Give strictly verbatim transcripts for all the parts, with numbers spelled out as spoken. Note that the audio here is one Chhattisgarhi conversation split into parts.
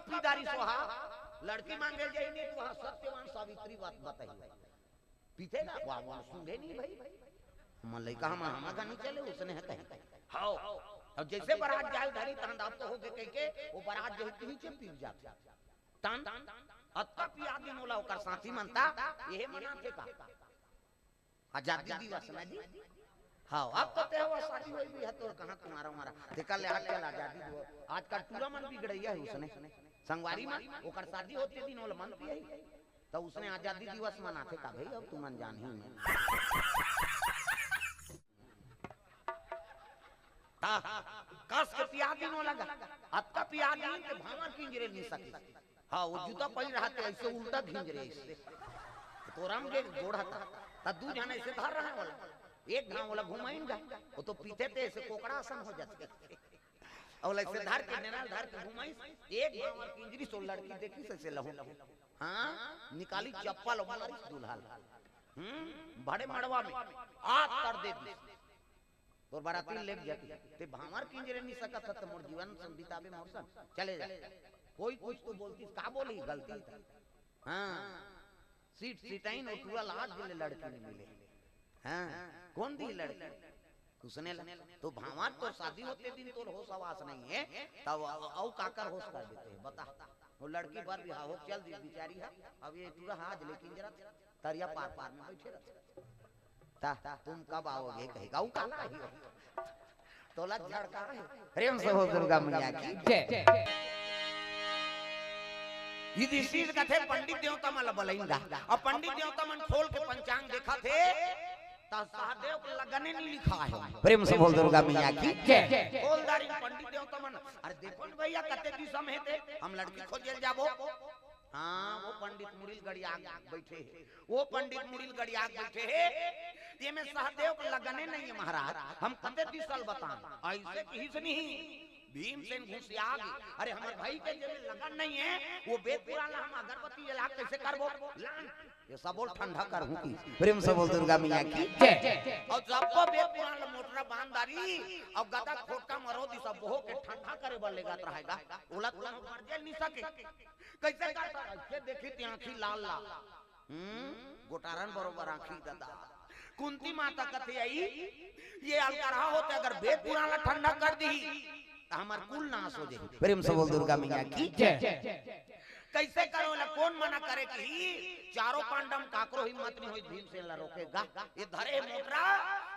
पीदारी सोहा, लड़की मांगे जाई नहीं तो वहाँ सत्यवान सावित्री बात बताई। पीते ना, वाह, वाह, सूंघे नहीं भाई। हमर लइका हमर, हमर घर नहीं चले, उसने है कहीं। हाओ। अब जैसे बारात जाए धरी, तहन दाब तो होके कह के, वो बारात जो है, नीचे पी जाते। तन, अतका पिया दिन ओला ओकर साथी मनता, यही मनाथे का? आजादी दिवस ना जी। हाँ, अब तो ते हुआ शादी होई भी है, तोर कहाँ तुम्हारा हमारा। देखा ले, आजकल आजादी दिवस, आजकल टूरा मन बिगड़ैया है उसने। संगवारी मन, ओकर शादी होते दिन ओला मन पिया ही। तो उसने आजादी दिवस मनाथे का भाई, अब तुमन जान ही में। ता, कस के पिया दिन ओला गा। अतका पिया दिन के भांवर किंजरे नहीं सके। हाँ, वो जूता पहिर रहते, ऐसे उल्टा घिंजरे ऐसे। तोरम के गोड़ हता। ता दू झन ऐसे धर रहे ओला। एक घाव ओला घुमाइन गा। वो तो पीते ते ऐसे कोकड़ा असन हो जाते। अउ ओला ऐसे धर के, नेना ल धर के घुमाइस। एक भांवर किंजरी सो लड़की देखिस ऐसे लहू। हाँ, निकाली चप्पल अउ मारिस दूल्हा ल। हम्म, बड़े मड़वा में आत कर दे दिस। तोर बाराती लेके जाती। ते भांवर किंजरे नहीं सकत हस, त मोर जीवन संग बिताबे मोर संग। चले जा। कोई कुछ तो बोलती, का बोली गलती था। हाँ। सीट सीटाइन अउ टूरा लाज मिले, लड़की नहीं मिले। हाँ। कौन दी लड़की? उसने ला, तो भांवर तोर शादी होते दिन तोर होश हवास नहीं है, तब अउ काकर होश कर देते हैं, बता। वो लड़की बर बिहाव हो चल दी बेचारी है, अब ये टूरा हाथ लेके जरा तरिया पार पार में बैठे रहते। ता, तुम कब आओगे कहेगा, वो का कही हो? तोला झड़का है। प्रेम से हो दुर्गा मैया की जय। युधिष्ठिर कथे पंडित देवता मन ल बलाइन गा। अब पंडित देवता मन खोल के पंचांग देखथे, त सहदेव के लगने नहीं लिखा है। प्रेम से बोल दुर्गा मैया की जय। खोल दारी पंडित देवता मन, अरे देखो न भैया, कते दिसम हे ते, हम लड़की खोजे ल जाबो। हाँ, वो पंडित मुड़ी ल गड़िया के बैठे हे, वो पंडित मुड़ी ल गड़िया के बैठे हे, ये में सहदेव के लगने नहीं है महाराज, हम कते दिस ल बतान। ऐसे किहिस नहीं, भीमसेन घुसिया गे। अरे हमर भाई के जेमे लगन नहीं है, वो वेद पुराण ला हम अगरबत्ती जला के कैसे करबो? लान, ये सबो ल ठंडा करहूं कि। प्रेम से बोल दुर्गा मैया की जय। अउ सबो वेद पुराण ला मोटरा बांध दारी, अउ गदा खोटका मरो दी, सबो के ठंडा करे बर लेगत रहेगा। ओला तो कोनो गरजे नहीं सके। कैसे करता? ऐसे देखी ती आंखी लाल लाल। हम्म, गोटारन बरोबर आंखी ददा। कुंती माता कथे आई, ये अलकरहा होते अगर वेद पुराण ला ठंडा कर दी, त हमर कुल नाश हो जाही। प्रेम से बोल दुर्गा मैया की जय। कैसे करो ला, कौन मना करे कि चारों पांडव काकरो हिम्मत नहीं होई भीमसेन ला रोकेगा। ये धरे मोटरा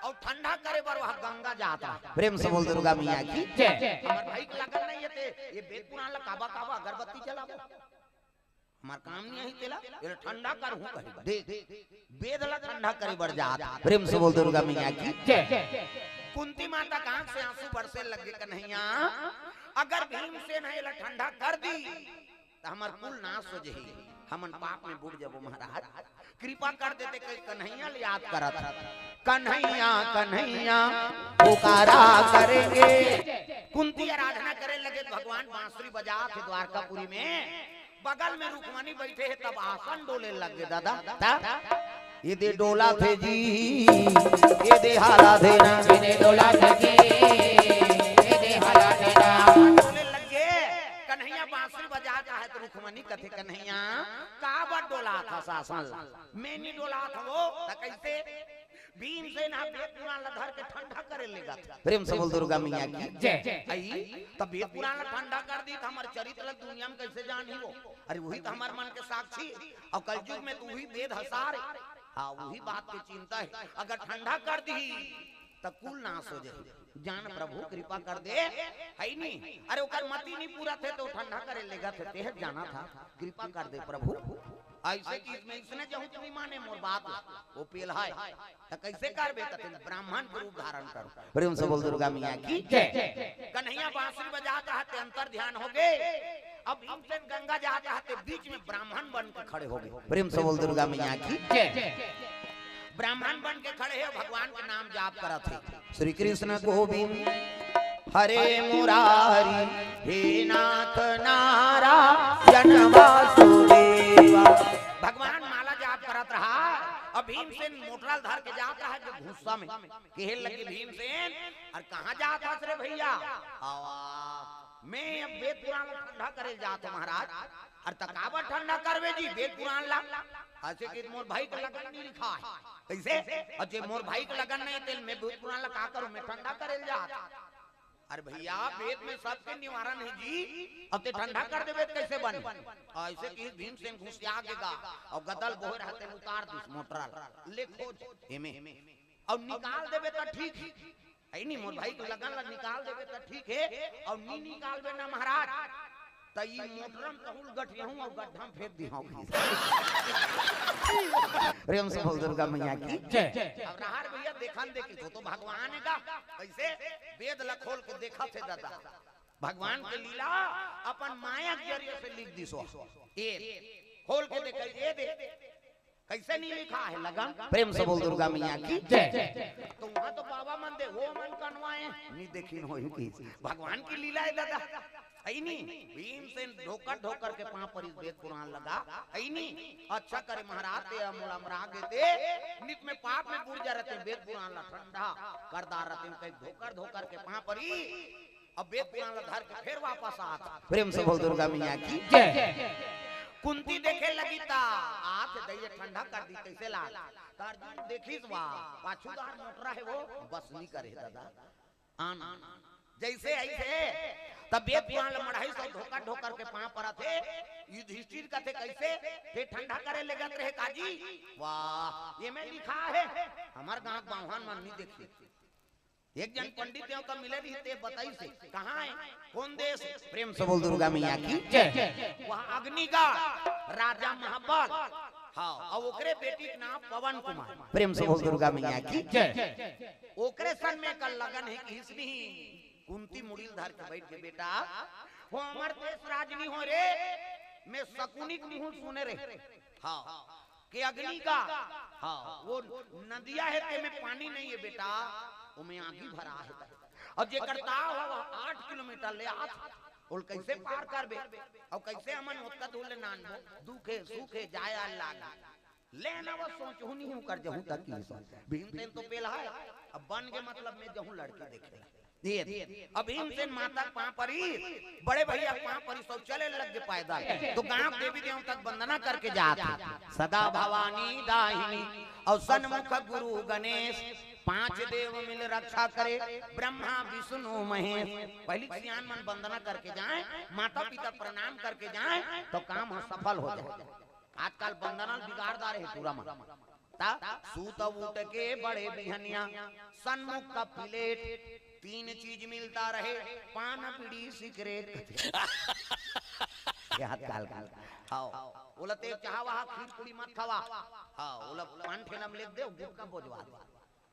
अउ ठंडा करे बर वह गंगा जात रहा। प्रेम से बोल दुर्गा मैया की जय। हमर भाई के लगन नहीं है ते, ये वेद पुराण ला काबा काबा अगरबत्ती जलाबो। हमार काम नहीं आई तेला, एला ठंडा करहूं कहे बर। देख, वेद ला ठंडा करे बर जात। प्रेम से बोल दुर्गा मैया की जय। कुंती माता के आंख से आंसू बरसे लगे, कन्हैया, अगर भीमसेन ह एला ठंडा कर दी, त हमर कुल नाश हो जाही, हमन पाप में बुड़ जाबो महाराज। कृपा कर देते, कई कन्हैया ल याद करत। कन्हैया, कन्हैया पुकारा करेंगे। कुंती आराधना करे लगे, भगवान बांसुरी बजात हे द्वारकापुरी में, बगल में रुक्मणी बैठे हे, तब आसन डोले लगे दादा। ता? ये दे डोला थे जी, ये दे हाला थे ना। ये दे डोला थे जी, ये दे हाला थे ना। डोले लगे, कन्हैया बांसुरी बजात हे त रुक्मणी कथे, कन्हैया, काबर डोलाथस आसन ला? मैं नहीं डोलाथंव, त कैसे? भीमसेन ह वेद पुराण ला धर के ठंडा करे लेगथे। प्रेम से बोल दुर्गा मैया की जय। आई, त वेद पुराण ला ठंडा कर दी, त हमर चरित्र ला दुनिया में कैसे जानही वो? अरे, वही त हमर मन के साक्षी, अउ कलयुग में त वही वेद ह सारे। हाँ, वही बात के चिंता हे। अगर ठंडा कर दी, त कुल नाश हो जाही। जान प्रभु कृपा कर दे, है नी? अरे, ओकर मति नहीं पूरा थे त ठंडा करे लेगथे, तेह जाना था। कृपा कर दे प्रभु। ऐसे कि इसमें इसने जहूं नहीं माने मोर बात, वो पेल है। त कैसे करबे? त तुम ब्राह्मण के रूप धारण करो। प्रेम से बोल दुर्गा मैया की जय। कन्हैया बांसुरी बजात हे, अंतर ध्यान हो गे। अब भीमसेन गंगा जात हे, बीच में ब्राह्मण बन के खड़े हो गे। प्रेम से बोल दुर्गा मैया की जय। ब्राह्मण बन के खड़े हे, भगवान के नाम जाप करत हे। श्री कृष्ण गोविंद हरे मुरारी, हे नाथ नारायण वासुदेवा। भगवान माला जाप करत रहा, अब भीमसेन मोटरा ल धर के जात रहा के गुस्सा में, कहे लगे भीमसेन, अरे कहाँ जात हस रे भैया? आवा। मैं अब वेद पुराण ला ठंडा करे जात हूँ महाराज। अरे त काबर ठंडा करबे जी वेद पुराण ला? अइसे कि मोर भाई के लगन नहीं लिखा है। कइसे? अउ जे मोर भाई के लगन नहीं, तेला मैं वेद पुराण ला का करूँ, मैं ठंडा करे जात। अरे भइया, वेद में सबके निवारण है जी। अब ते ठंडा कर देबे त कइसे बने? अइसे कि भीमसेन घुसिया के गा, अउ गदा ल बोहे रहते, उतार दिस मोटरा ला, ले खोज एमे, अउ निकाल देबे त ठीक है। अइ नहीं, मोर भाई के लगन ला निकाल देबे त ठीक है, अउ नी निकालबे ना महाराज, त ई मोटरा म तहूँ ल गठियाहूँ अउ गड्ढा म फेंक दिहूँ। प्रेम से बोल दुर्गा मैया की। जय। अब रहा रे भइया, देखन दे कि तो, तो भगवान हे का? कइसे? वेद ला खोल के देखथे दादा, भगवान के लीला अपन माया के जरिए से लिख दिस। ए खोल के देख, ए दे, कइसे नहीं लिखा है लगन? प्रेम से बोल दुर्गा मैया की। जय। त उहाँ तो बाबा मन दे, ओ मन कनवाए, नहीं देखिन होही कि भगवान की लीला है दादा। अइ नहीं, भीमसेन ढोकर ढोकर के पाँव परिस, वेद पुराण ला गा। अइ नहीं, अच्छा करे महाराज ते मोला मरा गे ते, नित में पाप में बुड़ जा रहते, वेद पुराण ला ठंडा कर डारत हे, कहीं ढोकर ढोकर के पाँव परिस। अब वेद पुराण ला धर के फेर वापस आत। प्रेम से बोल दुर्गा मैया की। जय। कुंती देखे लगिस त, आत दइया ठंडा कर दिस, कइसे लाग? त अर्जुन देखिस वा, पाछू डाहर मोटरा हे वो, बस नहीं करे दादा। आन, जइसे अइसे, तब वेद पुराण ला मढ़ाइस अउ ढोकर ढोकर के पाँव परत हे। युधिष्ठिर कथे कइसे, ते ठंडा करे लेगत रहे काजी? वाह, एमे लिखा है, हमर गाँव के बाम्हन मन नहीं देखिन। एक जन पंडित देवता मिले रहिस, ते बताइस हे, कहाँ है, कोन देश है? प्रेम से बोल दुर्गा मैया की। जय। वहाँ अग्निगढ़, राजा महाबल, हाँ, अउ ओकरे बेटी के नाम पवन कुमार। प्रेम से बोल दुर्गा मैया की। जय। ओकरे सन में एकर लगन हे कि इसने ही कुंती मुड़ी ल धर के बइठ के, बेटा, वो हमर देश राज नहीं हो रे, मैं शकुनी के मुँह सुने रहे। हाँ, के अग्निगढ़, हाँ, वो नदिया है, तेमे पानी नहीं है बेटा, ओमे आगी भरा है। अउ जेकर ताव है, वो आठ किलोमीटर ले आत, ओला कइसे पार करबे? अउ कइसे हमन ओतका दूर ले नानबो? दुख हे, सुख हे, जाए आए लाग। ले ना वो सोचहूँ नहीं हूँ कर जहूँ तक की सो। भीमसेन तो पेला है, अब बन के मतलब मैं जहूँ लड़के देखे ला। ये, अब भीमसेन माता के पाँव परिस, बड़े भइया के पाँव परिस अउ चले लग गे पैदल। त गाँव देवी देवता के वंदना करके जात हे। सदा भवानी दाहिनी अउ सन्मुख गुरु गणेश, पांच देव मिल रक्षा करे, ब्रह्मा विष्णु महेश। पहिली सियान मन वंदना करके जाए, माता पिता प्रणाम करके जाए, त काम ह सफल हो जाए। आजकल वंदना ल बिगाड़ डारे हे टूरा मन। त सूत उठ के बड़े बिहनिया, सन्मुख का प्लेट, तीन चीज मिलता रहे, पान, बीड़ी, सिगरेट। ये आजकल का। हाँ, ओला ते चाहा वहा खीर पूड़ी मत खावा। हाँ, ओला पान ठेला में लेग दे, गुटखा बोजवा दे।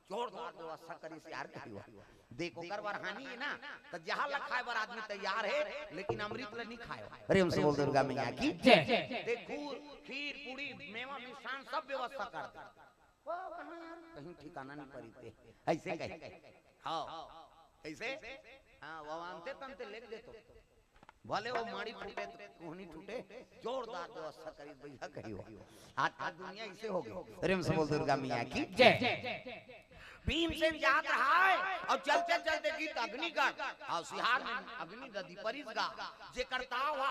जोरदार व्यवस्था करिस यार, कहियो। देख, ओकर बर हानि हे ना, त जहाँ ल खाए बर आदमी तैयार हे, लेकिन अमृत ल नहीं खाए। प्रेम से बोल दुर्गा मैया की। जय। ते खूर, खीर, पूड़ी, मेवा, मिष्ठान सब व्यवस्था कर दे। वो कहाँ यार, कहीं ठिकाना नहीं परी ते। अइसे कहे। हाँ। कइसे? हाँ, वो आनते तनते लेग देतो। भले वो माड़ी फूटे त कोहनी टूटे, जोरदार व्यवस्था करिस भइया कहियो। आज, आज दुनिया अइसे हो गे। प्रेम से बोल दुर्गा मैया की। जय। भीमसेन जात रहा हे अउ चलते चलते गिस अग्निगढ़, अउ सिहार में अग्नि नदी परिस गा, जेकर ताव ह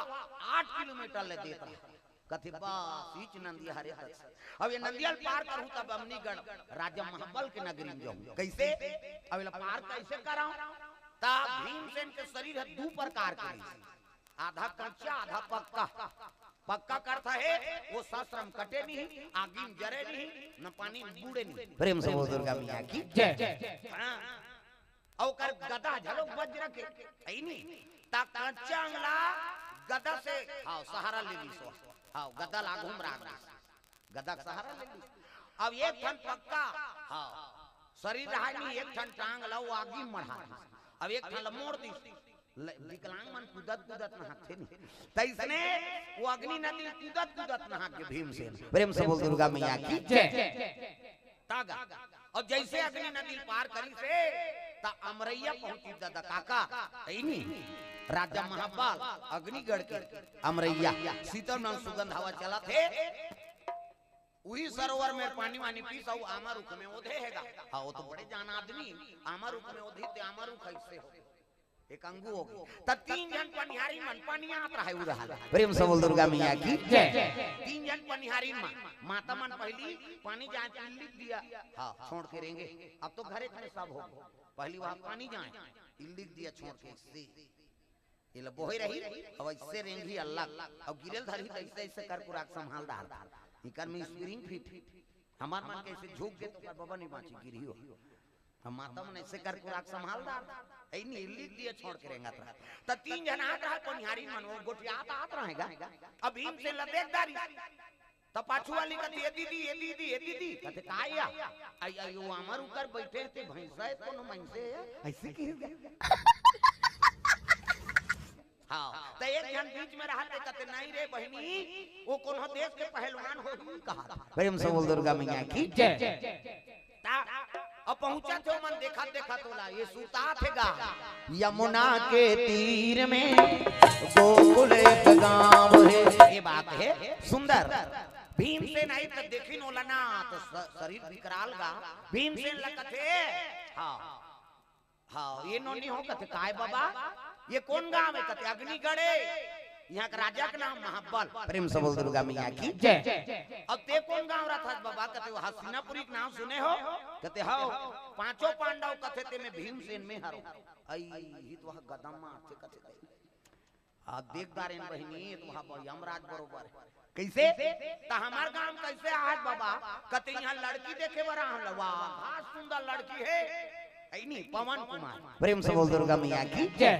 आठ किलोमीटर ले देत रहा। कथे, "बस, इच नंदिया हरे तक से। अब ये नंदिया ल पार करहूँ, तब अग्निगढ़ राजा महाबल के नगरी में जाहूँ।" कइसे? अब एला पार कइसे करहूँ? त भीमसेन के शरीर ह दू प्रकार के रहिस, आधा कच्चा, आधा पक्का। पक्का करत हे, वो शस्त्र म कटे नहीं, आगी म जरे नहीं, न पानी म बूड़े नहीं। प्रेम से बोल दुर्गा मैया की। जय। हाँ। अउ ओकर गदा घलो वज्र के, हे नी? त कच्चा अंग ला गदा से, हाँ, सहारा ले लिस। हाँ, गदा ला आगू म राख दिस। गदा के सहारा ले लिस। अब एक ठन पक्का, हाँ, शरीर रहा नहीं, एक ठन टांग ला वो आगी म मढ़ा दिस। अब एक ठन ला मोड़ दिस। ल-, विकलांग मन कूदत कूदत नहाथे नहीं। तइसने वो अग्नि नदी कूदत कूदत नहा गे भीमसेन। प्रेम से बोल दुर्गा मैया की। जय। त गा। अउ जइसे अग्नि नदी पार करिस हे, त अमरैया पहुंचिस दादा काका, हे नी? राजा महाबल, अग्निगढ़ के अमरैया, शीतल मन सुगंध हवा चलत हे। उही सरोवर में पानी वानी पीस अउ आमा रुख में ओधे हे गा। हाँ, वो तो बड़े जान आदमी, आमा रुख में ओधे ते आमा रुख अइसे हो। एक अंगू हो गई। त तीन झन पनिहारी मन, पानी आत रहे उड़ाल। प्रेम से बोल दुर्गा मैया की जय। तीन झन पनिहारी मन, माता मन पहली पानी जाए, इल्ली दिया, हाँ, छोड़ के रेंगे। अब तो घरे घरे सब हो गए। पहली वहां पानी जाए, इल्ली दिया छोड़ के, इससे ये ला बोहे रही, अब इससे रेंगी अलग, अब गिरेल धरी त ऐसे ऐसे कर कुराक संभाल डार। इकर में स्प्रिंग फिट, हमार मन के ऐसे झुक गे तो कर बबा नहीं बांची, गिरी हो। हम माता मन ऐसे कर कुराक संभाल डार, ऐ नहीं इल्ली दिया छोड़ के रेंगत रहा। त तीन झन आत रहा पनिहारी मन, वो गोठियात आत रहेगा। अब भीम से लदेक डारी, त पाछू वाली कथे, "ए दीदी, ए दीदी, ए दीदी।" कथे, "का या?" "आई, आई, वो अमर उकर बैठे हे, ते भैंसा हे, कोनो मनसे हे?" ऐसे कही। हाँ, त एक झन बीच में रहा, ते कथे, "नहीं रे बहिनी, वो कोनो देश के पहलवान होही," कहा। प्रेम से बोल दुर्गा मैया की जय। त अब पहुंचा थे मन देखत देखत ओला, ये सुता थे गा। यमुना के तीर में गोकुल एक गांव है। ये बात है सुंदर। भीमसेन आई त देखिन ओला ना, त स-, शरीर विकराल गा। भीमसेन ला कथे, हाँ, हाँ, ये नोनी हो कथे, "काय बाबा, ये कौन गांव है?" कथे, "अग्निगढ़ है, यहाँ के राजा के नाम महाबल।" प्रेम से बोल दुर्गा मैया की जय। "अब ते कौन गांव रहा था बाबा?" कथे, "वो हस्तिनापुरी के नाम सुने हो?" कथे, "हो।" "पांचों पांडव कथे ते में भीमसेन में हरो।" आई, ही तो वह गदम मारथे कथे ते। आ, देख डारेन बहिनी, तो वहाँ पर यमराज बरोबर है। कैसे? त हमार गांव कैसे आज बाबा? कते यहाँ लड़की देखे बर आन लवा। बहुत सुंदर लड़की है। ऐ नहीं, पवन कुमार। प्रेम से बोल दुर्गा मैया की जय।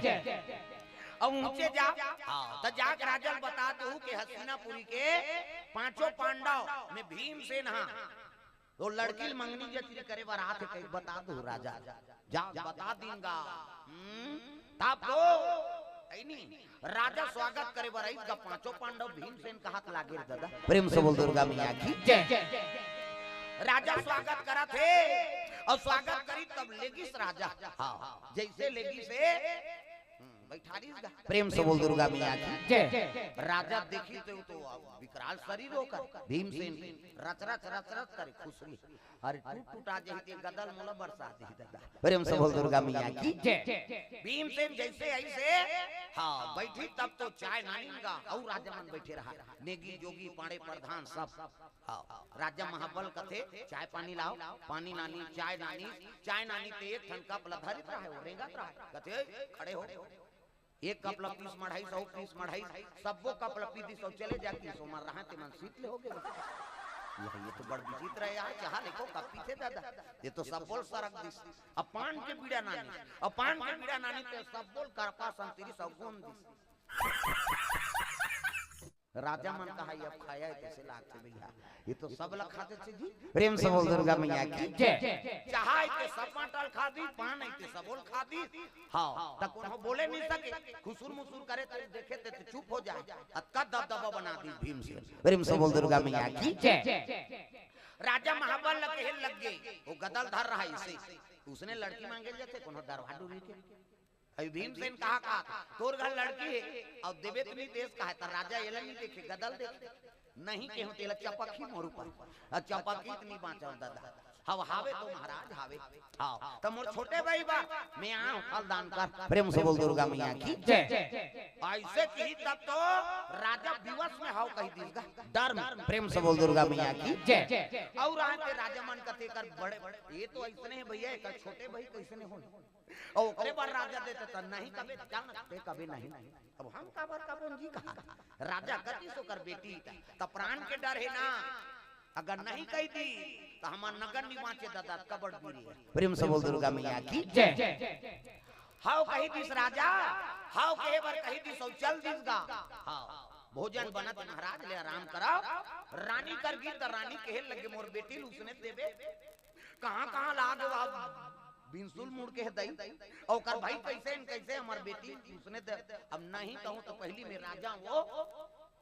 अब ऊंचे जा, हाँ, त जाके राजा ल बता दू कि हस्तिनापुरी के पांचों पांडव में भीमसेन हा। तो लड़की ल मंगनी जचरी करे बर आथे, कही बता दू राजा। जा, बता दीन गा। हम्म, तब तो, ऐ नी, राजा स्वागत करे बर आइस गा, पांचों पांडव भीमसेन कहत लागे रे दादा। प्रेम से बोल दुर्गा मैया की जय। राजा स्वागत करत हे, अउ स्वागत करी तब लेगिस राजा। हाँ, जैसे लेगिस हे, हम्म, बैठारिस गा। प्रेम से बोल दुर्गा मैया की जय। राजा देखी तो, तो अब विकराल शरीर होकर भीमसेन रच रच रच रच करे खुसरी। अरे टूट टूटा जही ते गदल मोला बरसा दे दादा। प्रेम से बोल दुर्गा मैया की जय। भीमसेन जैसे ऐसे, हाँ, बैठी तब तो चाय नानी गा, अउ राजा मन बैठे रहा, नेगी जोगी पाड़े प्रधान सब। हाँ, राजा महाबल कथे, "चाय पानी लाओ।" पानी नानी, चाय नानी, चाय नानी ते एक ठन कप ला धरित रहा है, वो रेंगत रहा है। कथे, "ए, खड़े हो।" एक कप ला पीस मढ़ाइस, अउ पीस मढ़ाइस, सब्बो कप ला पी दिस अउ चले जातिस, ओमन रहा ते मन सीत ले हो गे। ये, ये तो बड़ विचित्र है यार, चाह लेको कप पीथे दादा, ये तो सब्बो ल सरक दिस। अब पान के बीड़ा नानी, अब पान के बीड़ा नानी ते सब्बो ल करपा संतरी सब गोंद दिस। राजा मन कहा, "ये अब खाया है, कैसे लागथे भैया? ये तो सब ला खा देथे जी।" प्रेम से बोल दुर्गा मैया की जय। चाह आइते सब बांटल खा दी, पान आइते सबोल खा दी। हाँ, त कोनो बोले नहीं सके, खुसुर मुसुर करे त देखे ते, ते चुप हो जाए। अतका दबदबा बना दी भीमसेन। प्रेम से बोल दुर्गा मैया की जय। राजा महाबल ल कहे लग गे, वो गदल धर रहा इसे, उसने लड़की मांगे जाते कोनो डरवा डुरी के। अभी भीमसेन कहा, कहा, "तोर घर लड़की है, अउ देबे त नहीं देस कहा है, त राजा एला नहीं देखे, गदल देखे।" नहीं केहूं तेला चपक ही मोर ऊपर। अ चपक ही त नहीं बांचव दादा। हव हावे तो महाराज हावे। हाँ, त मोर छोटे भाई बा, मैं आऊं फल दान कर। प्रेम से बोल दुर्गा मैया की जय। ऐसे कही तब तो राजा विवश में हव कही दिस गा, डर में। प्रेम से बोल दुर्गा मैया की जय। अउ रहा ते राजा मन कथे कर बड़े, ये तो ऐसने है भैया, एकर छोटे भाई कैसने हो? अउ ओकरे बर राजा देते त नहीं कबे, जान ते कबे नहीं। अब हम काबर का बोल जी कहा? राजा कतिस ओकर बेटी त, त प्राण के डर है ना। अगर नहीं कही दी त हमर नगन नहीं बांचे दादा, कबड़ गिरे। प्रेम से बोल दुर्गा मैया की जय। हव कही दिस राजा, हव कहे बर कही दिस अउ चल दिस गा। हाँ, भोजन बनत महाराज ले आराम कराओ। रानी कर गिस त रानी कहे लगे, "मोर बेटी ल उसने देबे।" कहाँ, कहाँ लागे वह बिंसुल मुड़ के हे दई, अउ ओकर भाई कैसे न कैसे हमर बेटी उसने दे। अब नहीं कहूँ तो पहली मैं राजा हूँ,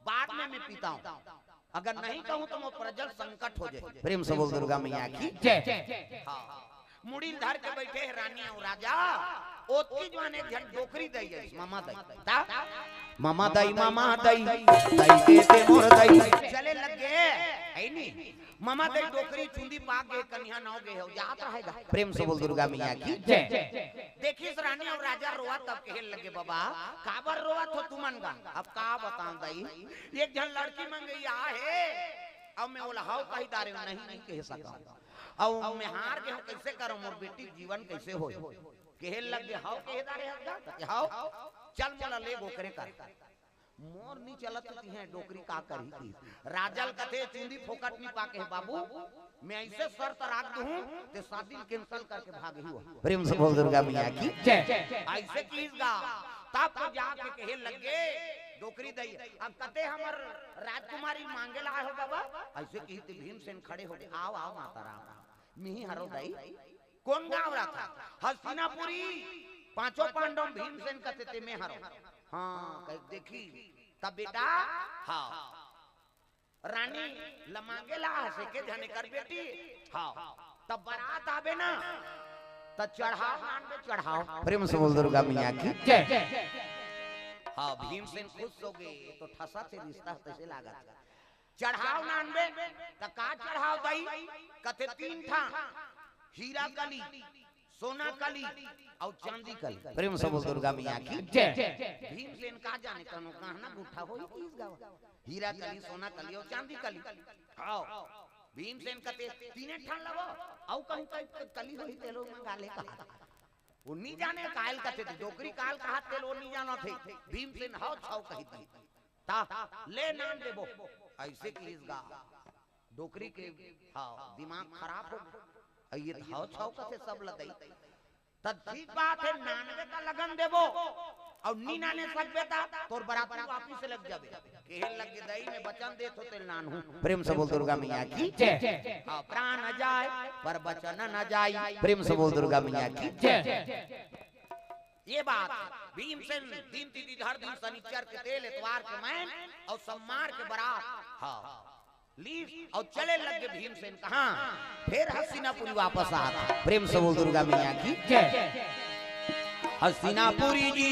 बाद में मैं पिता हूँ। अगर नहीं कहूँ तो मोर प्रजल संकट हो जाए। प्रेम से बोल दुर्गा मैया की जय। हाँ, मुड़ी ल धर के बैठे हे रानी अउ राजा। ओतकी जुवान एक झन डोकरी दई है, ममा दई। ता? ममा दई, ममा दई, दई दे ते मोर दई। चले लग गे। है नी? ममा दई डोकरी चुंदी पा गे, कनिहा नव गे हो, जात रहेगा। प्रेम से बोल दुर्गा मैया की जय। देखिस रानी अउ राजा रोवत, तब कहे लगे, "बाबा, काबर रोवत हो तुमन गा?" "अब का बताऊं दई, एक झन लड़की मंगइया हे, अब मैं ओला हव कहि डारे हूं, नहीं, नहीं कह सकंव। अब मैं हार गे हूं, कइसे करंव, मोर बेटी के जीवन कइसे होय?" कहे लगे, "हव कहि डारे हस गा?" कथे, "हव।" "चल मोला ले ओकरे कर।" "मोर नी चलत तिहें, डोकरी का करही?" कि राजा ल कथे, "चुंदी फोकट नी पाके हे बाबू, मैं अइसे शर्त राख दूहूं, ते शादी ल cancel करके भागही हो।" प्रेम से बोल दुर्गा मैया की जय। अइसे किहिस गा, तब तो जाके कहे लगे डोकरी दई, "अब कते हमर राजकुमारी मांगे ला आए हो बाबा?" अइसे किहिस ते भीमसेन खड़े होगे, "आव, आव माता राम, मिही हरंव दई।" "कोन गांव रहिथस?" "हस्तिनापुरी।" "पांचों पांडव भीमसेन कथे ते में हरंव।" "हां," कहि देखिस, "तब बेटा, हां, रानी ल मांगे ला आए हस, एके झने कर बेटी, हां, तब बरात आबे ना, त चढ़ाव नानबे, चढ़ाव।" प्रेम से बोल दुर्गा मैया की जय। हां, भीमसेन खुश होगे, तो ठसथे रिश्ता तइसे लागत। "चढ़ाव नानबे?" "त का चढ़ाव दई?" कथे, "तीन ठा, हीरा कली, सोना कली अउ चांदी कली।" प्रेम से बोल दुर्गा मैया की जय। भीमसेन का जाने कनो गहना गुट्ठा होही किहिस गा, हीरा कली, सोना कली अउ चांदी कली। हां, भीमसेन कथे, "तीने ठन लबो, अउ कहूं कहीं कली होही तेलो मंगा ले," कहा। ओ नी जाने, काल कथे, डोकरी काल कहा तेलो नी जानथे। भीमसेन हव छव कहि दिस। "त ले नान देबो।" अइसे किहिस गा, डोकरी के, हां, दिमाग खराब होगे। अइसे हव छव कथे सब ल दई। "त ठीक बात हे, नानबे त लगन देबो, अउ नी नाने सकबे त तोर बरात वापिस लग जाबे।" कहे लगे, "दई, मैं बचन देत हों, तेल नानहूं।" प्रेम से बोल दुर्गा मैया की जय। हां, "प्राण जाए पर बचन न जाई।" प्रेम से बोल दुर्गा मैया की जय। ये बात भीमसेन दिन तिथि धर दिन, शनिचर के तेल, एतवार के मैन अउ सोमवार के बरात, हां, लीस अउ चले लगे भीमसेन कहां, फेर हस्तिनापुरी वापस आथे। प्रेम से बोल दुर्गा मैया की जय। हस्तिनापुरी जी,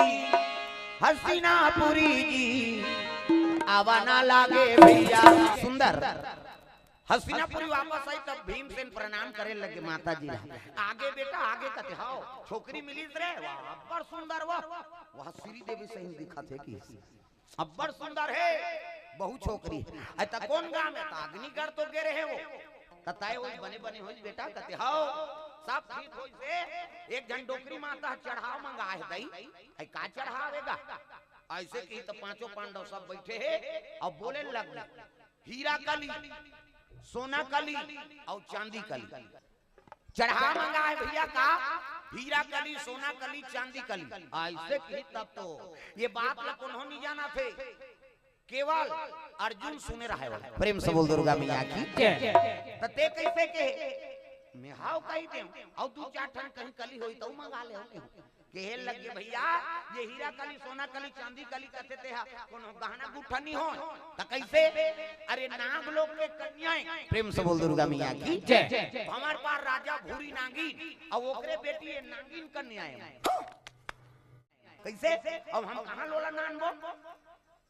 हस्तिनापुरी जी, आवा ना लागे भैया। सुंदर। हस्तिनापुरी वापस आइस तब भीमसेन प्रणाम करे लगे माता जी ला। "आगे बेटा, आगे।" कथे, "हव।" "छोकरी मिलिस रे?" "वाह, अब्बड़ सुंदर, वाह।" "वाह, श्रीदेवी सही दिखत हे कि अब्बड़ सुंदर हे, बहू छोकरी हे।" "अरे त कोन गांव में?" "त अग्निगढ़ तो गे रहे हो।" "त तय ओही बने बने होइस बेटा?" कथे, "हव, सब ठीक होइस हे, एक झन डोकरी माता चढ़ाव मंगाए हे दई।" "अरे का चढ़ाव हे गा?" अइसे किहिस त पांचों पांडव सब बइठे हे अउ बोले लगे, "हीरा कली, सोना कली अउ चांदी कली।" चढ़ाव मंगाए हे भैया का, हीरा कली, सोना कली, चांदी कली। अइसे किहिस तब तो ये बात ला कोनो नी जानथे, केवल अर्जुन सुने रहे वाला। प्रेम से बोल दुर्गा मैया की जय। "त ते कइसे कहे?" "मैं हव कहि देंव, अउ दू चार ठन कहीं कली होही त मंगा लेहूं।" कहे लगे, "भैया, ये हीरा कली, सोना कली, चांदी कली कथे ते हा, कोनो गहना गुट्ठा नी होय, त कइसे?" "अरे, नागलोक के कन्या हे।" प्रेम से बोल दुर्गा मैया की जय। "हमर पार राजा भूरी नागिन, अउ ओकरे बेटी ये नागिन कन्या हे।" "कइसे? अब हम कहां ले ओला नानबो?"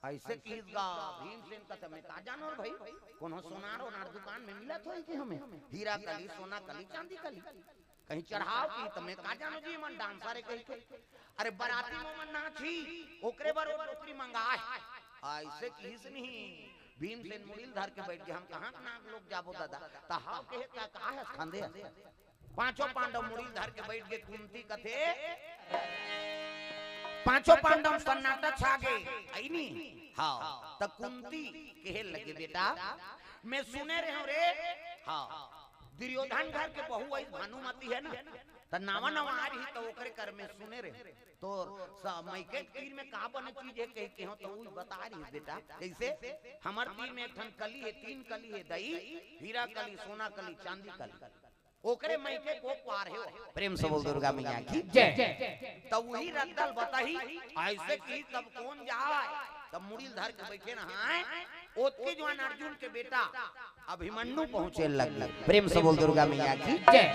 अइसे किहिस गा भीमसेन कथे, "मैं का जानंव रे भई, कोनो सोनार ओनार दुकान में मिलत होही कि हमें हीरा कली, सोना कली, चांदी कली?" कहीं चढ़ाव कि, त मैं का जानंव जी, एमन dancer हे कहिके। "अरे, बराती में ओमन नाचही, ओकरे बर ओ डोकरी मंगाए हे।" अइसे किहिस नहीं, भीमसेन मुड़ी ल धर के बइठ गे, "हम कहां के नागलोक जाबो ददा?" "त हव कहे का, का हस खंदे हस?" पांचों पांडव मुड़ी ल धर के बइठ गे, कुंती कथे, पांचों पांडव सन्नाटा छा गे, अइ नी? हव, त कुंती कहे लगे, "बेटा, मैं सुने रहेंव रे, हव, दुर्योधन घर के बहू अइस भानुमती हे ना, त नवा नवा आय रहिस त ओकरे कर में सुने रहेंव। तोर स-, मइके के तीर में का बने चीज हे कहिके हंव त उही बता रहिस बेटा।" "कइसे?" "हमर तीर में एक ठन कली हे, तीन कली हे दई, हीरा कली, सोना कली, चांदी कली, ओकरे मइके के ओ पार हे ओ।" प्रेम से बोल दुर्गा मैया की जय। त उही रद्दा ल बताही, अइसे किहिस तब कोन जाय, तब मुड़ी ल धर के बइठे रहय, ओतके जुवार अर्जुन के बेटा अभिमन्यु पहुंचे लगे। प्रेम से बोल दुर्गा मैया की जय।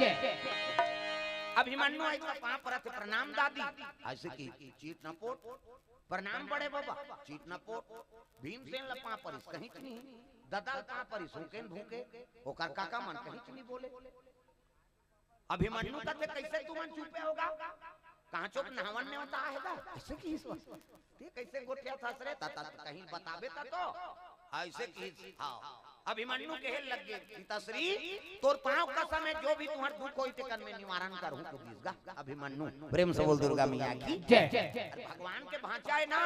अभिमन्यु आइस त पांव परत हे, "प्रणाम दादी।" अइसे कि, "चीट न पोट, प्रणाम बड़े बबा।" "चीट न पोट।" भीमसेन ल पांव परिस, कहिस नहीं। ददा ल पाँव परी सूकेन भूके, ओकर काका मन कहीं नहीं बोले। अभिमन्यु कथे, "कैसे तुमन चुपे होगा? कहाँ चुप, नहावन नेवता हे गा?" ऐसे किहिस। "ते कैसे गोठियाथस रे? त, त, त कहीं बताबे त तो।" ऐसे किहिस। हाँ। अभिमन्यु कहे लगे, "पिताश्री, तोर पाँव कसम हे, जो भी तुम्हार दुख होई, तेकर मैं निवारण करहूँ," कहिस गा अभिमन्यु। प्रेम से बोल दुर्गा मैया की। जय। अरे भगवान के भांचा हे ना,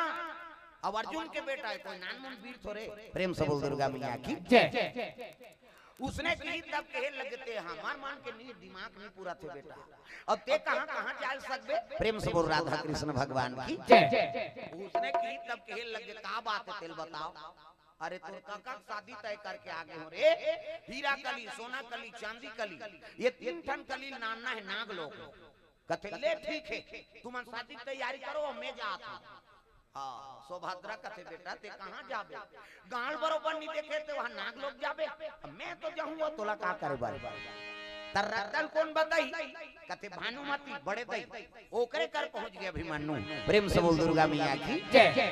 अब अर्जुन के बेटा हे, कोई नानमुन वीर थोरे। प्रेम से बोल दुर्गा मैया की। जय। उसने कही तब कहे लगते, "हमार मन के नहीं, दिमाग नहीं पूरा थे बेटा। अब ते कहाँ, कहाँ जाय सकबे?" प्रेम से बोल राधा कृष्ण भगवान की। जय। उसने कही तब कहे लगे, "का बात हे, तेल बताओ।" "अरे तोर काका के शादी तय करके आगे हों रे, हीरा कली, सोना कली, चांदी कली, ये तीन ठन कली नानना हे नाग लोग।" कथे, "ले ठीक हे, तुमन शादी के तैयारी करो, मैं जात हूँ।" हाँ, सुभद्रा कथे, "बेटा ते कहाँ जाबे? गांव बरोबर नहीं देखे, ते वहाँ नाग लोग जाबे, मैं तो जाहूँ, वो तोला का करे बर?" त रद्दा ल कोन बताही? कथे, "भानुमति बड़े दई।" ओकरे कर पहुंच गे अभिमन्यु। प्रेम से बोल दुर्गा मैया की। जय।